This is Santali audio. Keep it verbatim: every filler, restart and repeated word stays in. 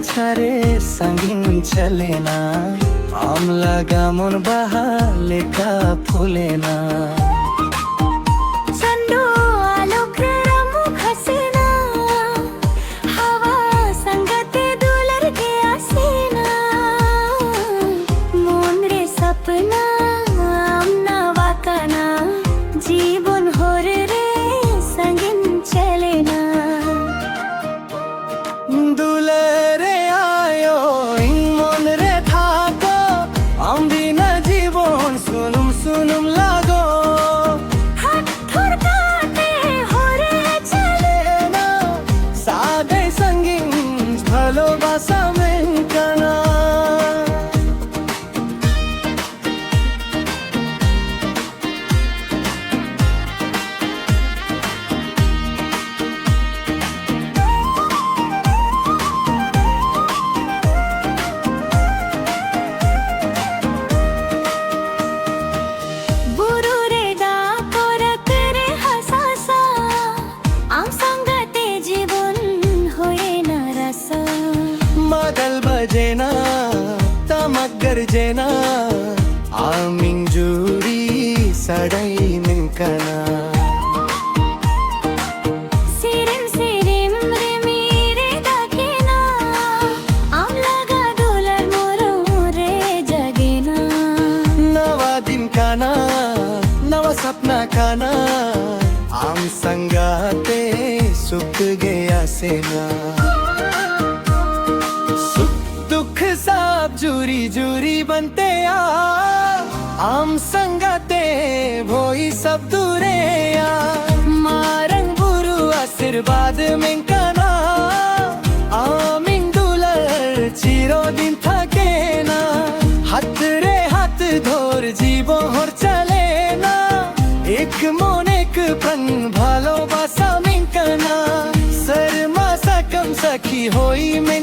ᱪᱷᱟᱨᱮ ᱥᱟᱺᱜᱤᱧ ᱪᱟᱞᱮᱱᱟ, ᱟᱢ ᱞᱟᱜᱟ ᱢᱚᱱ ᱵᱟᱦᱟ ᱞᱮᱠᱟ ᱯᱷᱩᱞᱮᱱᱟ᱾ ᱪᱟᱸᱫᱚ ᱟᱞᱚᱠ ᱨᱮ ᱨᱟᱢᱩ ᱠᱷᱟᱥᱮᱱᱟ, ᱦᱟᱣᱟ ᱥᱟᱸᱜᱟᱛᱮ ᱫᱩᱞᱟᱹᱲ ᱜᱮ ᱟᱥᱮᱱᱟ᱾ ᱢᱚᱱ ᱨᱮ ᱥᱟᱯᱱᱟ ᱟᱢ ᱱᱟᱣᱟ ᱠᱟᱱᱟ, ᱡᱤᱵᱚᱱ ᱦᱚᱨ ᱨᱮ ᱥᱟᱺᱜᱤᱧ ᱪᱟᱞᱮᱱᱟ᱾ ᱫᱩᱞᱟᱹᱲ ᱨᱮ ᱟᱭᱳ, ᱤᱧ ᱢᱚᱱ ᱨᱮ ᱛᱷᱟᱠᱚ, ᱟᱢ ᱵᱤᱱᱟ ᱡᱤᱵᱚᱱ ᱥᱩᱱᱩᱢ ᱥᱩᱱᱩᱢ ᱞᱟᱜᱚ᱾ ᱦᱟᱛ ᱛᱷᱚᱨ ᱠᱟᱛᱮ ᱦᱚᱨᱮ ᱪᱟᱞᱮᱱᱟ, ᱥᱟᱫᱮ ᱥᱟᱺᱜᱤᱧ ᱵᱷᱟᱞᱚᱵᱟᱥᱟ ᱢᱮᱱ ᱠᱟᱱᱟ᱾ ᱵᱩᱨᱩ ᱨᱮ ᱫᱟᱜ ᱯᱚᱨᱚᱛ ᱨᱮ ᱦᱟᱥᱟᱥᱟ, ᱟᱢ ᱥᱟᱸᱜᱟᱛᱮ ᱡᱤᱵᱚᱱ ᱦᱩᱭᱮᱱᱟ ᱨᱟᱥᱟ᱾ ᱢᱟᱫᱟᱞ ᱵᱟᱡᱮᱱᱟ, ᱛᱟᱢᱟᱠ ᱜᱟᱨᱡᱮᱱᱟ, ᱟᱢᱤᱧ ᱡᱩᱨᱤ ᱥᱟᱰᱟᱭ ᱢᱮᱱ ᱠᱟᱱᱟ᱾ ᱥᱤᱨᱤᱢ ᱥᱤᱨᱤᱢ ᱨᱤᱢᱤᱞ ᱮ ᱫᱟᱜᱮᱱᱟ, ᱟᱢ ᱞᱟᱜᱟ ᱫᱩᱞᱟᱹᱲ ᱢᱩᱨᱩᱢ ᱨᱮ ᱡᱟᱜᱮᱱᱟ᱾ ᱱᱟᱣᱟ ᱫᱤᱱ ᱠᱟᱱᱟ, ᱱᱟᱣᱟ ᱥᱟᱯᱱᱟ ᱠᱟᱱᱟ, ᱟᱢ ᱥᱟᱸᱜᱟᱛᱮ ᱥᱩᱠ ᱜᱮ ᱟᱥᱮᱱᱟ᱾ ᱥᱩᱠ ᱫᱩᱠ ᱥᱟᱵ ᱡᱩᱨᱤ ᱡᱩᱨᱤ ᱵᱟᱱᱛᱮᱭᱟ, ᱟᱢ ᱥᱟᱸᱜᱟᱛᱮ ᱵᱷᱳᱭ ᱥᱟᱵ ᱫᱩᱨᱮᱭᱟ᱾ ᱢᱟᱨᱟᱝ ᱵᱩᱨᱩ ᱟᱥᱤᱨᱵᱟᱫᱽ ᱢᱮᱱ ᱠᱟᱱᱟ, ᱟᱢᱤᱧ ᱫᱩᱞᱟᱹᱲ ᱪᱤᱨᱚᱫᱤᱱ ᱛᱷᱟᱠᱮᱱᱟ᱾ ᱦᱟᱛ ᱨᱮ ᱦᱟᱛ ᱫᱷᱚᱨ ᱡᱤᱵᱚ ᱦᱚᱨ ᱪᱟᱞᱮᱱᱟ, ᱮᱠ ᱢᱚᱱ ᱮᱠ ᱯᱨᱟᱱ ᱵᱷᱟᱞᱚᱵᱟᱥᱟ ᱢᱮᱱ ᱠᱟᱱᱟ᱾ ᱥᱮᱨᱢᱟ ᱥᱟᱠᱟᱢ ᱥᱟᱹᱠᱷᱤ ᱦᱳᱭ ᱢᱮ